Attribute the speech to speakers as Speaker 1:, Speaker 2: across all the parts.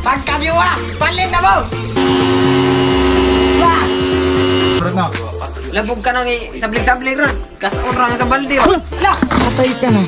Speaker 1: Pagkabyuwa! Palit na mo!
Speaker 2: Na.
Speaker 1: Labog ka nang sablig-sablig ron. Kasun ra sa balde. La!
Speaker 3: Patay ka na.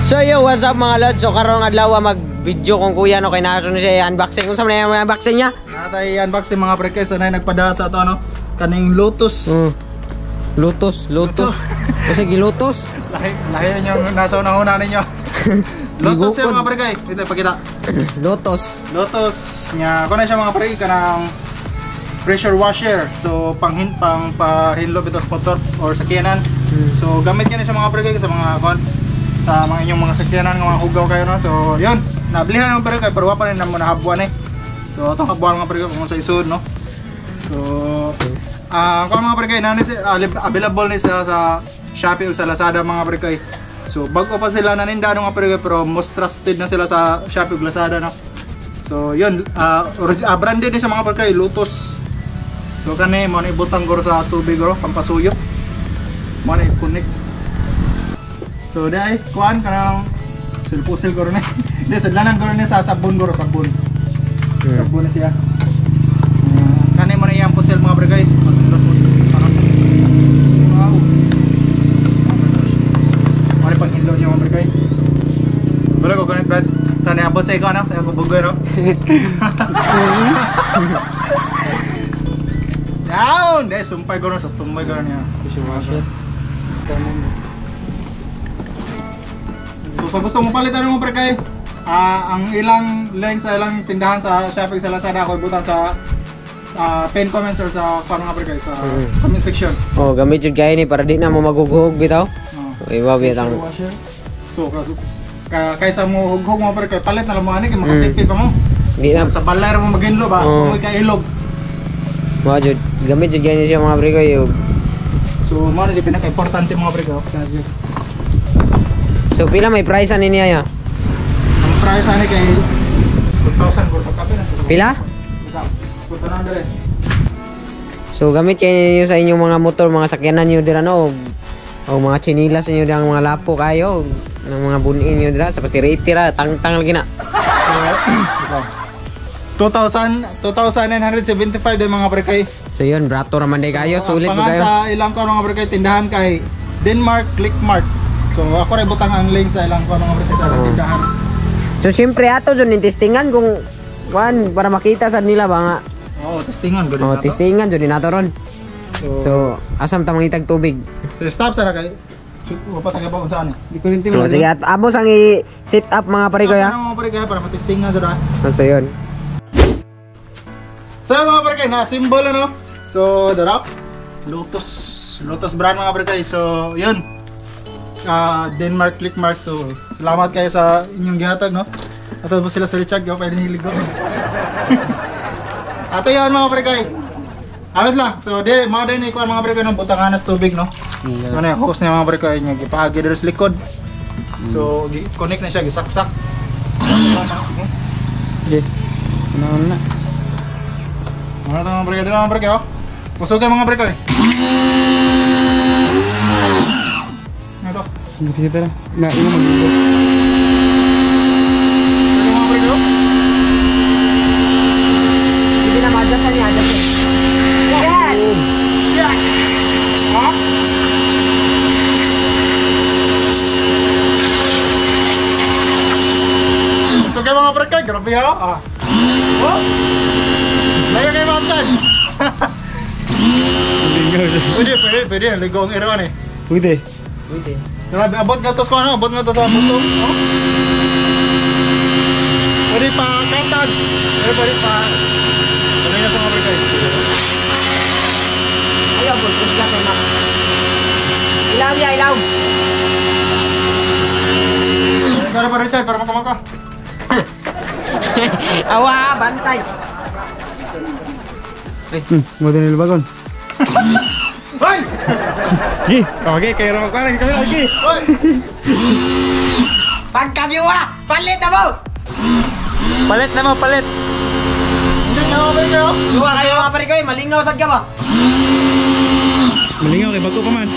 Speaker 1: So yo, what's up mga lods? So karong adlaw mag-video kong kuya no kay nato siya unboxing. Unsa man yung unboxing niya?
Speaker 2: Natay unboxing mga pre kay so nay nagpada sa ato no kaning Lotus.
Speaker 1: Lotus, Lotus. O sige, Lotus.
Speaker 2: Lahi, lahi yung nasa unang-una ninyo. Lotus yung mga pre kay. Ito pakita.
Speaker 1: Lotus.
Speaker 2: Lotus nya kuno siya mga pre kanang pressure washer. So panghin pang pahinlo bitaw sa motor or sakyanan. So gamit niya na siya mga pre kay sa mga kon sa mga inyong mga sakyanan nga mga hugaw kayo no. So yun, nabilihan mga pre kay pero wa pa rin namo nahabuan eh. So atong habuan mga pre kay kung sa isod no. So kung mga pre kay nani available ni siya sa Shopee o sa Lazada mga pre kay. So bago pa sila naninda mga pre kay pero most trusted na sila sa Shopee o Lazada no. So yun, branded ni siya mga pre kay, Lotus. So kani mo na ibutang guro sa tubig guro pampasuyo. Mo na i-connect. So dai kuan kanang pusil guro ni. Di sadlanan guro ni sa sabon guro, sabon. Sabon na siya. Kani mo na iyang pusil mga pre kay. Wow. Mari panghinlo niya mga pre kay. Wala ko ganit Brad. Tani abot sa ikaw no, tayo ko bugoy no. Down! Dahil sumpay ko sa tumbay ko niya. So sa gusto mo palitan mo pre kay, ang ilang link sa ilang tindahan sa Shopee sa Lazada ako ibutang sa pin comments or sa kuan mga pre kay sa comment section.
Speaker 1: Oh, gamit jud kay ni para di na mo magughog bitaw. Oh. Iba bitang.
Speaker 2: So kaysa mo hughog mo pre kay palit na lang mo ani kay makatipid pa mo.
Speaker 1: Di na
Speaker 2: sa balay ra mo maginlo ba? Oh. Kay ilog.
Speaker 1: Mo jud gamit jud kay siya mga pre kay.
Speaker 2: So mo na jud pinaka-importante mga pre kay.
Speaker 1: So pila may price ani niya ya?
Speaker 2: Ang price ani kay 2,000 guro pagkape na.
Speaker 1: Pila? So gamit kay ninyo sa inyong mga motor, mga sakyanan niyo dira no, o mga chinilas niyo dira, mga lapo kayo, ng mga bunin niyo dira sa pastiriti ra, tangtang lagi na.
Speaker 2: So 2,975 din mga pre kay.
Speaker 1: So yun, brato ra man day kayo,
Speaker 2: so,
Speaker 1: sulit po kayo.
Speaker 2: Sa ilang ko mga pre kay tindahan kay Denmark Click Mart. So ako ray butang ang link sa ilang ko mga pre kay sa ilang tindahan.
Speaker 1: So siyempre ato jud ning testingan kung kuan para makita sad nila ba nga.
Speaker 2: Oo, testingan gud
Speaker 1: nato. Oh, testingan jud nato ron. So asam ta mangitag tubig.
Speaker 2: So stop sa ra kay. Wa pa taga ba unsa ani?
Speaker 3: Di ko rin
Speaker 1: So, sige, amos ang i-set up mga pare ko ya.
Speaker 2: Mga pre kay para matestingan jud ah.
Speaker 1: So yun.
Speaker 2: So mga pre kay na symbol ano. So darap Lotus, Lotus brand mga pre kay. So yun. Denmark Click Mart. So salamat kayo sa inyong gihatag no. Ato po sila sa Richard go pwede niligo. Ato yun mga pre kay. Awit lang. So dire mga din ikuan mga pre kay no butangan sa tubig no. Yeah. Ano yung hose niya mga pre kay niya gipaagi diri sa likod. So gi-connect na siya gisaksak.
Speaker 3: Okay. Ano na?
Speaker 2: Ano to mga pre kay mga pre kay oh. Kusog kay mga pre kay. Ano to?
Speaker 3: Bisita na. Na imo magligo.
Speaker 2: Ano mga pre kay?
Speaker 1: Hindi na ma-adjust niya, adjust. Yan.
Speaker 2: Yeah. Ha? So kay mga pre kay, grabe ha. Ah. Oh. Layo kay mga tan. Pwede, pwede, pwede. Ligo ang irawan eh.
Speaker 3: Pwede.
Speaker 1: Pwede.
Speaker 2: Grabe, abot nga to sa ano, abot nga to sa buto. Oh. Pwede pa katag. Pwede, pwede pa. Pwede na sa mga pre kay.
Speaker 1: Ayaw, push ka kay Mac. Ilaw ya, ilaw.
Speaker 2: Sorry pa Richard, para makamaka.
Speaker 1: Awa, bantay.
Speaker 3: Mo din bagon.
Speaker 2: Hoy!
Speaker 3: Gi, okay kayo ra magkuan kami lagi.
Speaker 2: Hoy!
Speaker 1: Pagkabyuwa, palit na mo.
Speaker 3: Palit na mo, palit.
Speaker 2: Hindi na mga pre kay.
Speaker 1: Duwa kayo mga pre kay, malingaw sad ka ba?
Speaker 3: Malingaw kay bago pa man.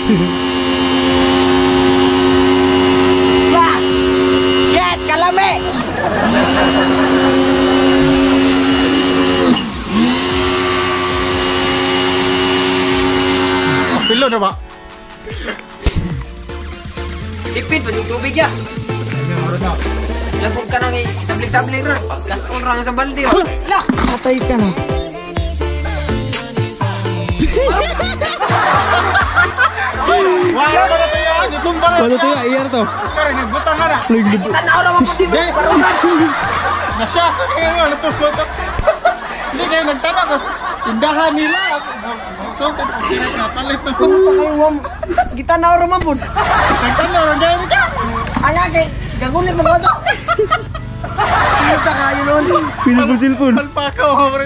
Speaker 1: Tipid pa yung tubig ya. Lagog ka nang itablig-sablig ra. Pagkaton ra sa balde. La,
Speaker 3: Patay ka na.
Speaker 2: Wala ka na tayo. Nitumba na.
Speaker 3: Wala tayo, iyar to.
Speaker 2: Karon butang na.
Speaker 1: Tanaw ra man pud di barugan.
Speaker 2: Nasya ko kayo nga natumba to. Hindi kayo nagtanaw kasi tindahan nila. So, kapalit na po.
Speaker 1: Kayo ma'am. Gitanaw ra man pud.
Speaker 2: Nagtanaw ra gani ka.
Speaker 1: Ang kay gagulit mo to. Kita kayo nun.
Speaker 3: Silpon-silpon.
Speaker 2: Palpakaw mga pre.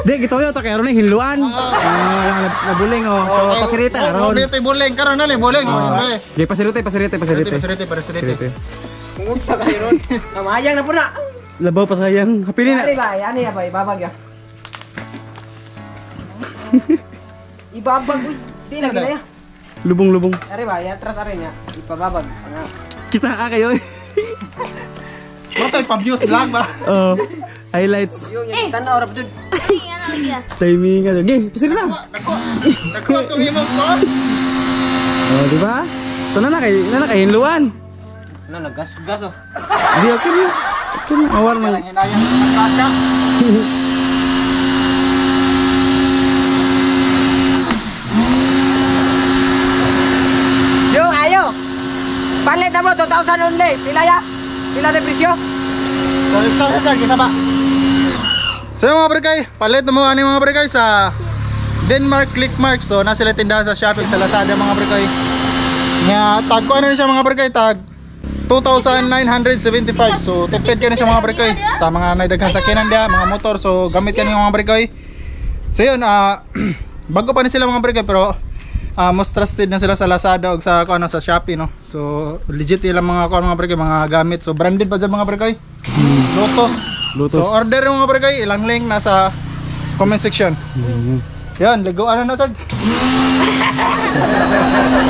Speaker 3: Di, gito yun, kaya ron yung hinluan. Ah, nabuling oh. So, pasirita na ron.
Speaker 2: Ron. Buling karon na buling.
Speaker 3: Di, pasirite, pasirite, pasirite.
Speaker 2: Pasirite, pasirite.
Speaker 1: Pumunta kayo ron. Namayang na po na.
Speaker 3: Labaw pa sayang. Hapilin na.
Speaker 1: Ari ba? Ano ya ba? Ibabag ya. Ibabag. Uy, di lagi na ya.
Speaker 3: Lubong-lubong.
Speaker 1: Ari ba? Ya, atras ari niya. Ipababag. Nga.
Speaker 3: Kita ka kayo eh.
Speaker 2: Mo tayo pa-views vlog ba?
Speaker 3: Oh, highlights.
Speaker 1: Yung yung tanaw ra pud.
Speaker 3: Timing ka. Okay, pasirita na.
Speaker 2: Nako. Nako itong imong ko.
Speaker 3: Oh, di ba? So, na kay hinluan.
Speaker 1: Na naggas-gas oh.
Speaker 3: Di, okay na. Okay na. Awar na.
Speaker 2: Ang hinayang sa ka.
Speaker 1: Yo, ayo. Palit na mo 2,000 only. Pila ya? Pila de presyo?
Speaker 2: So, sa isa pa. So yung mga pre, palit na mo ani mga pre sa Denmark Click Mark. So nasa sila tindahan sa Shopee, sa Lazada mga pre. Nga tag ko ano siya mga pre, tag 2,975. So tipid ka na siya mga pre sa mga naidaghan sakyanan dia, mga motor. So gamit ka niyo mga pre. So yun, bago pa ni sila mga pre pero most trusted na sila sa Lazada o sa ano sa Shopee no. So legit ilang mga kuan mga pre, mga gamit. So branded pa dyan mga pre. Lotus.
Speaker 3: Lotus.
Speaker 2: So order yung mga pre, ilang link nasa comment section. Yan, liguan na na sir.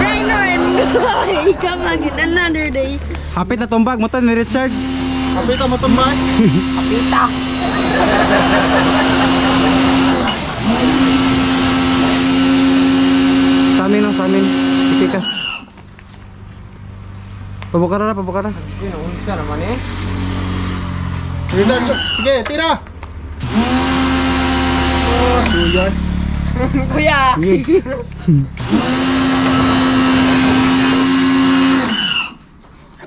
Speaker 4: Raynor, come again another day.
Speaker 3: Hapit na tumbag mo to ni Richard.
Speaker 2: Kapita mo tumbay.
Speaker 1: Pita.
Speaker 3: Sa amin, oh, sa amin. Itikas. Pabukara na, pabukara.
Speaker 1: Yun, unsa naman eh.
Speaker 2: Richard, sige, tira. Oh, kuya.
Speaker 1: Kuya.
Speaker 3: Sige.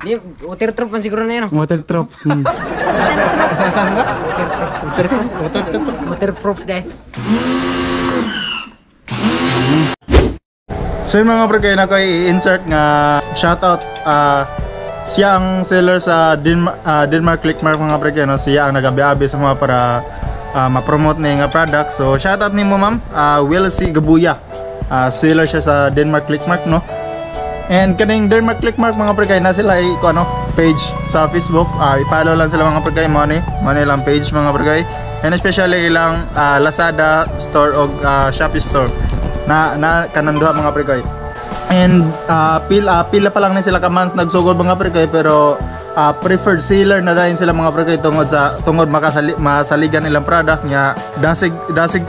Speaker 1: Di, water drop man siguro na yun. oh.
Speaker 3: Water drop.
Speaker 2: Isa, isa, isa. Water, water, water.
Speaker 1: Waterproof deh.
Speaker 2: So yung mga pre, kayo na ko i-insert nga shoutout. Siya ang seller sa Denmark Click Mark mga pre, no? Siya ang nagabi-abi sa mga para ma-promote na yung product. So shoutout nimo ma'am, Will C. Gabuya. Seller siya sa Denmark Click Mark no. And kaning Denmark Click Mark mga pre, na sila ay ano, page sa Facebook. I-follow lang sila mga pre, money. Money lang page mga pre. And especially ilang Lazada store o Shopee store na kanang duha mga pre. And pila pa lang ni sila ka months nagsugod mga pre, pero preferred seller na dayon sila mga pre tungod sa tungod masaligan ilang product nya dasig dasig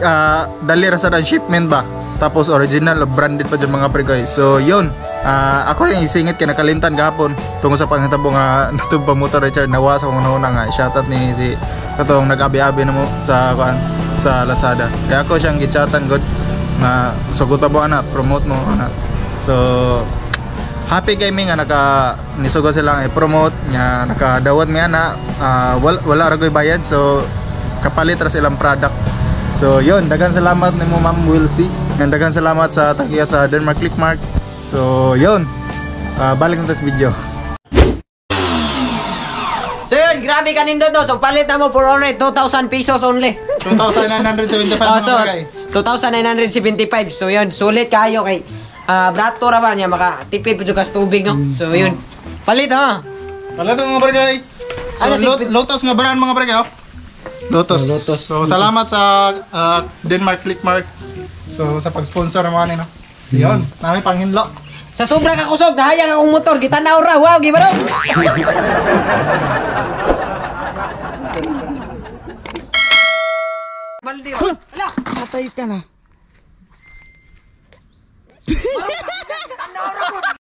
Speaker 2: dali ra sa shipment ba, tapos original o branded pa jud mga pre. So yun, ako rin isingit kay nakalimtan gahapon tungod sa panghitabo nga natugpa motor Richard, nawa sa akong una nga shoutout ni si katong nag-abi-abi na mo sa kuan sa Lazada. Kaya ako siyang gichatan god nga sugot pa mo ana, promote mo ana. So happy kay mi nga naka nisugod sila nga i-promote nga nakadawat mi ana, wala ra koy bayad, so kapalit ra sa ilang product. So yun, daghang salamat nimo Ma'am Wilsie, and daghang salamat sa tagiya sa Denmark Click Mark. So yun, balik na sa video.
Speaker 1: So yun, grabe ka nindot no. So palit na mo for only 2,000 pesos only.
Speaker 2: 2,975
Speaker 1: Oh,
Speaker 2: mga
Speaker 1: so,
Speaker 2: pre.
Speaker 1: 2,975. So yun, sulit kayo kay brato ra ba niya makatipid pud ka sa tubig no. So yun. Palit ha.
Speaker 2: Palit mga pre. So
Speaker 1: Ano,
Speaker 2: Lotus nga brand mga pre oh. Lotus.
Speaker 3: Lotus.
Speaker 2: So salamat sa Denmark Click Mark. So sa pag-sponsor ng mga nino. Yun, nami panghinlo.
Speaker 1: Sa sobra ka kusog, nahayang akong motor, gitanaw ra. Wow, gibarog. Balde.
Speaker 3: Patay ka na.